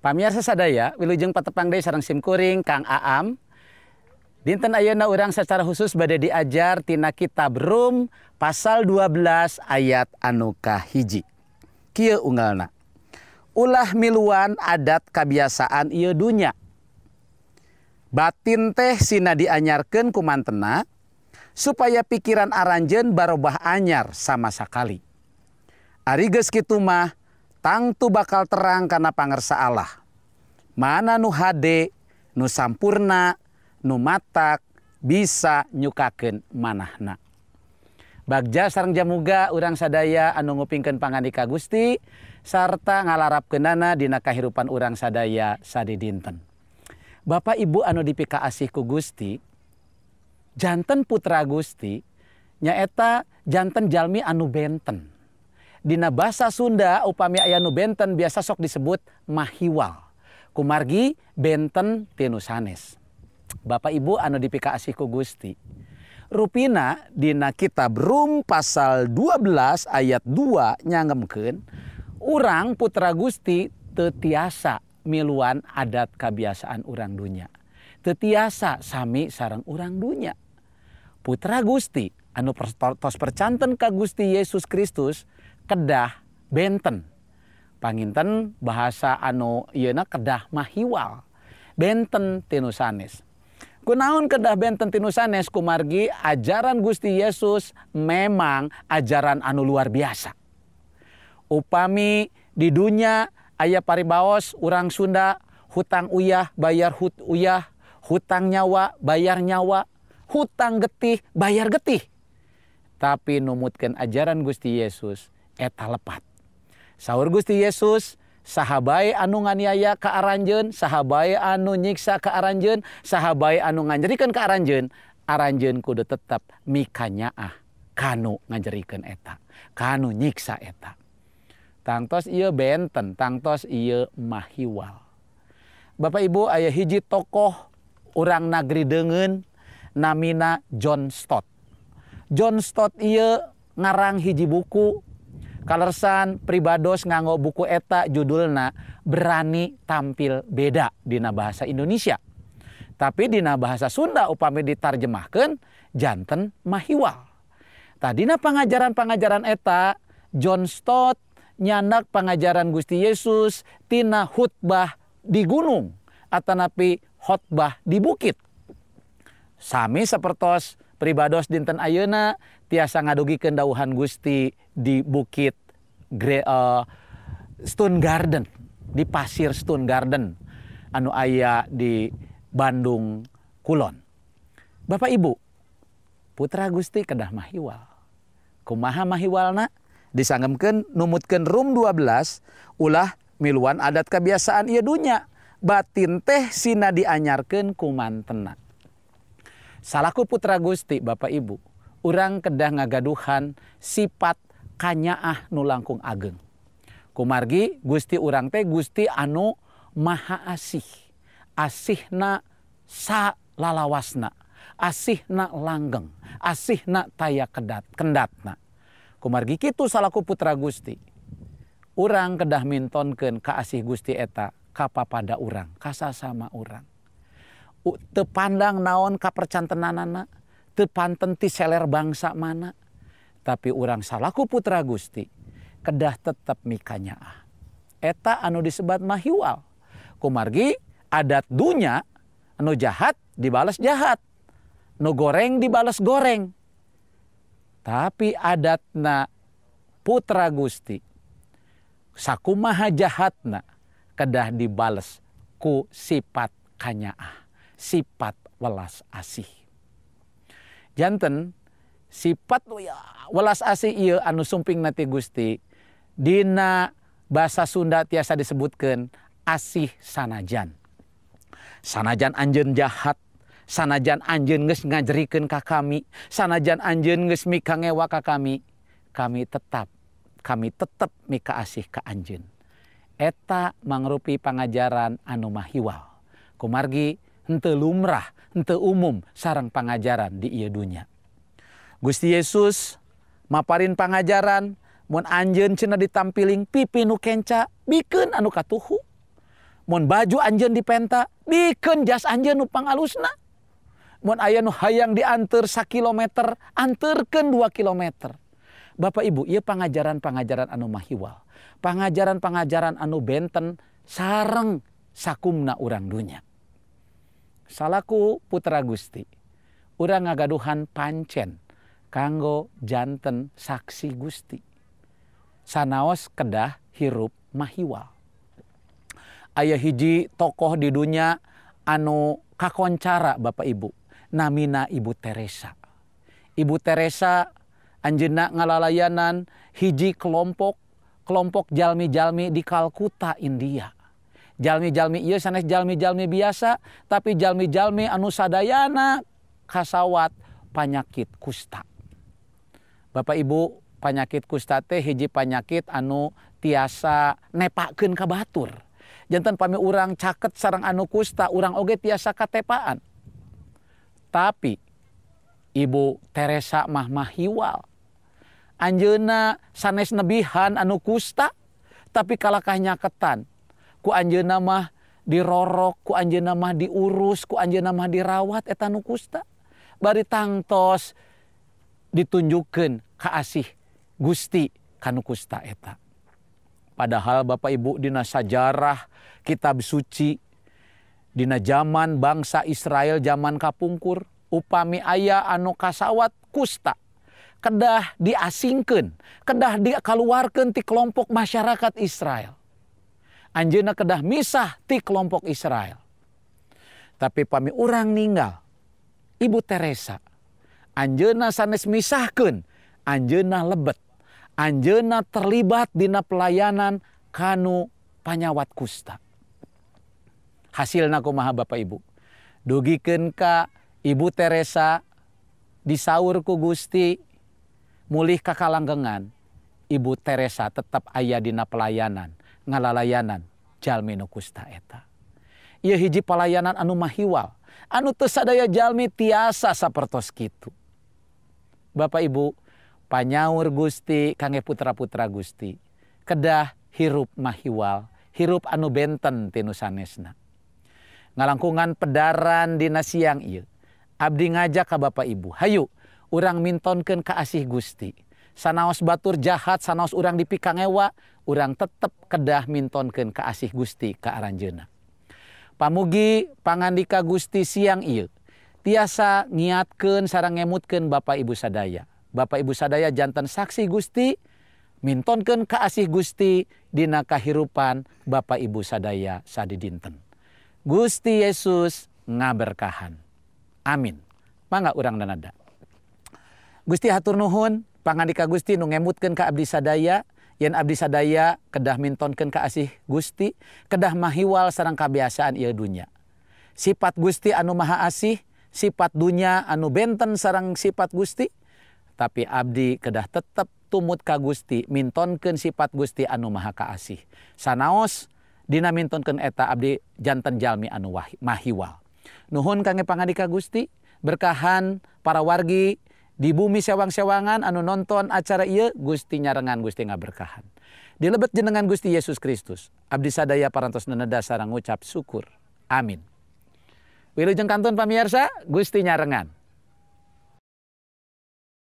Pamiarsa sadaya, wilujeng patepang deui sareng simkuring Kang Aam. Dinten ayeuna urang secara khusus bade diajar tina kitab Rum pasal 12 ayat anu kahiji. Kieu unggalna. Ulah miluan adat kabiasaan ieu dunya. Batin teh sina dianyarkeun ku mantena supaya pikiran aranjeun barobah anyar sama sakali. Ari geus kitu mah tangtu bakal terang kana pangersa Allah. Mana nu hade, nu sampurna, nu matak bisa nyukakeun manahna. Bagja sareng jamuga urang sadaya anu ngupingkeun pangandika Gusti sarta ngalarapkeunana dina kahirupan urang sadaya sadidinten. Bapak Ibu anu dipikaasih ku Gusti, janten putra Gusti nyaeta janten jalmi anu benten. Dina basa Sunda upami aya nu benten biasa sok disebut mahiwal. Kumargi benten ti nu sanes. Bapak Ibu anu dipikaasih ku Gusti, rupina dina kitab Rum pasal 12 ayat 2 nyangemkeun urang putra Gusti teu tiasa miluan adat kabiasaan urang dunya. Teu tiasa sami sareng urang dunya. Putra Gusti anu tos percanten ka Gusti Yesus Kristus kedah benten. Panginten bahasa anu ieuna kedah mahiwal. Benten ti nu sanes. Kunaon kedah benten ti nu sanes? Kumargi ajaran Gusti Yesus memang ajaran anu luar biasa. Upami di dunya aya paribaos urang Sunda hutang uyah bayar uyah, hutang nyawa bayar nyawa, hutang getih bayar getih. Tapi numutkeun ajaran Gusti Yesus eta lepat. Saur Gusti Yesus, saha bae anu nganiaya ka aranjeun, saha bae anu nyiksa ka aranjeun, saha bae anu nganjerikeun ka aranjeun, aranjeun kudu tetep mikanyaah kanu ngajerikeun eta, kanu nyiksa eta. Tangtos ieu benten, tangtos ieu mahiwal. Bapak Ibu aya hiji tokoh urang nagri deungeun namina John Stott. John Stott ieu ngarang hiji buku. Kalersan pribados nganggo buku eta judulna Berani Tampil Beda dina bahasa Indonesia. Tapi dina bahasa Sunda upami ditarjemahkeun janten mahiwal. Tadina pangajaran-pangajaran eta John Stott nyandak pangajaran Gusti Yesus tina khutbah di gunung atanapi khotbah di bukit. Sami sapertos pribados dinten ayeuna tiasa ngadugikeun dawuhan Gusti di bukit Stone Garden, di pasir Stone Garden anu aya di Bandung Kulon. Bapak Ibu, putra Gusti kedah mahiwal. Kumaha mahiwalna? Disangemkeun numutkeun Rum 12 ulah miluan adat kebiasaan ieu dunya, batin teh sina dianyarkeun ku mantena. Salaku putra Gusti Bapak Ibu, urang kedah ngagaduhan sifat kanyaah nu langkung ageng. Kumargi Gusti urang teh Gusti anu maha asih. Asihna salalawasna, asihna langgeng, asihna taya kendatna. Kumargi kitu salaku putra Gusti, urang kedah mintonkeun ka asih Gusti eta kapapada urang, kasasama urang. Teu pandang naon kapercantenanana, teu panten ti seler bangsa mana, tapi urang salaku putra Gusti kedah tetep mikanyaah. Eta anu disebat mahiwal. Kumargi adat dunya anu jahat dibales jahat, nu goreng dibales goreng. Tapi adatna putra Gusti sakumaha jahatna kedah dibales ku sifat kanyaah, sifat welas asih. Janten sifat welas asih ieu anu sumping nati Gusti dina bahasa Sunda tiasa disebutkeun asih sanajan. Sanajan anjeun jahat, sanajan anjeun geus ngajerikeun ka kami, sanajan anjeun geus mikangewa ka kami, kami tetep mika asih ka anjeun. Eta mangrupi pangajaran anu mahiwal. Kumargi henteu lumrah, henteu umum sareng pangajaran di ieu dunya. Gusti Yesus maparin pangajaran mun anjeun cenah ditampiling pipi nu kenca, bikeun anu katuhu. Mun baju anjeun dipenta, bikeun jas anjeun nu pangalusna. Mun aya nu hayang dianteur sakilometer, anteurkeun 2 kilometer. Bapak Ibu, ieu pangajaran-pangajaran anu mahiwal. Pangajaran-pangajaran anu benten sareng sakumna urang dunya. Salaku putra Gusti, urang ngagaduhan pancen kanggo janten saksi Gusti. Sanaos kedah hirup mahiwal. Aya hiji tokoh di dunya anu kakoncara Bapak Ibu, namina Ibu Teresa. Ibu Teresa anjeunna ngalalayanan hiji kelompok jalmi-jalmi di Kalkuta, India. Jalmi-jalmi ieu sanes jalmi-jalmi biasa, tapi jalmi-jalmi anu sadayana kasawat panyakit kusta. Bapak Ibu, panyakit kusta teh hiji panyakit anu tiasa nepakeun ka batur. Janten pami urang caket sareng anu kusta, urang oge tiasa katepaan. Tapi Ibu Teresa mah mahiwal. Anjeunna sanes nebihan anu kusta, tapi kalakah nyaketan. Ku anjeunna mah dirorok, ku anjeunna mah diurus, ku anjeunna mah dirawat eta nu kusta. Bari tangtos ditunjukkeun kaasih Gusti kanu kusta eta. Padahal Bapak Ibu dina sajarah kitab suci dina zaman bangsa Israel zaman kapungkur, upami aya anu kasawat kusta kedah diasingkeun, kedah dikaluarkeun ti kelompok masyarakat Israel. Anjeunna kedah misah ti kelompok Israel. Tapi pami urang ninggal Ibu Teresa, anjeunna sanes misahkeun, anjeunna lebet, anjeunna terlibat dina pelayanan kanu panyawat kusta. Hasilna kumaha Bapak Ibu? Dugikeun ka Ibu Teresa disaur ku Gusti mulih ka kalanggengan, Ibu Teresa tetap aya dina pelayanan, ngalalayanan jalmi nu kusta eta. Ieu hiji pelayanan anu mahiwal, anu teu sadaya jalmi tiasa sapertos kitu. Bapak Ibu, panyaur Gusti kangge putra-putra Gusti, kedah hirup mahiwal, hirup anu benten tinu sanesna. Ngalangkungan pedaran dina siang ieu, abdi ngajak ka Bapak Ibu, hayu urang mintonkeun kaasih Gusti. Sanaos batur jahat, sanaos urang dipikangewa, urang tetep kedah mintonkeun kaasih Gusti ka aranjeunna. Pamugi pangandika Gusti siang ieu tiasa ngiatkeun sareng ngemutkeun Bapak Ibu sadaya. Bapak Ibu sadaya janten saksi Gusti, mintonkeun kaasih Gusti dina kahirupan Bapak Ibu sadaya sadidinten. Gusti Yesus ngaberkahan. Amin. Mangga urang danada. Gusti hatur nuhun pangandika Gusti nu ngemutkeun ka abdi sadaya, yen abdi sadaya kedah mintonkeun kaasih Gusti, kedah mahiwal sareng kabiasaan ieu dunya. Sifat Gusti anu maha asih, sifat dunya anu benten sareng sifat Gusti, tapi abdi kedah tetep tumut ka Gusti, mintonkeun sifat Gusti anu maha kaasih. Sanaos dina mintonkeun eta abdi janten jalmi anu mahiwal. Nuhun kangge pangandika Gusti, berkahan para wargi di bumi sewang-sewangan anu nonton acara ieu, Gusti nyarengan, Gusti ngaberkahan. Dilebet jenengan Gusti Yesus Kristus, abdi sadaya parantos neneda sareng ngucap syukur. Amin. Wilujeng kantun pamirsa, Gusti nyarengan.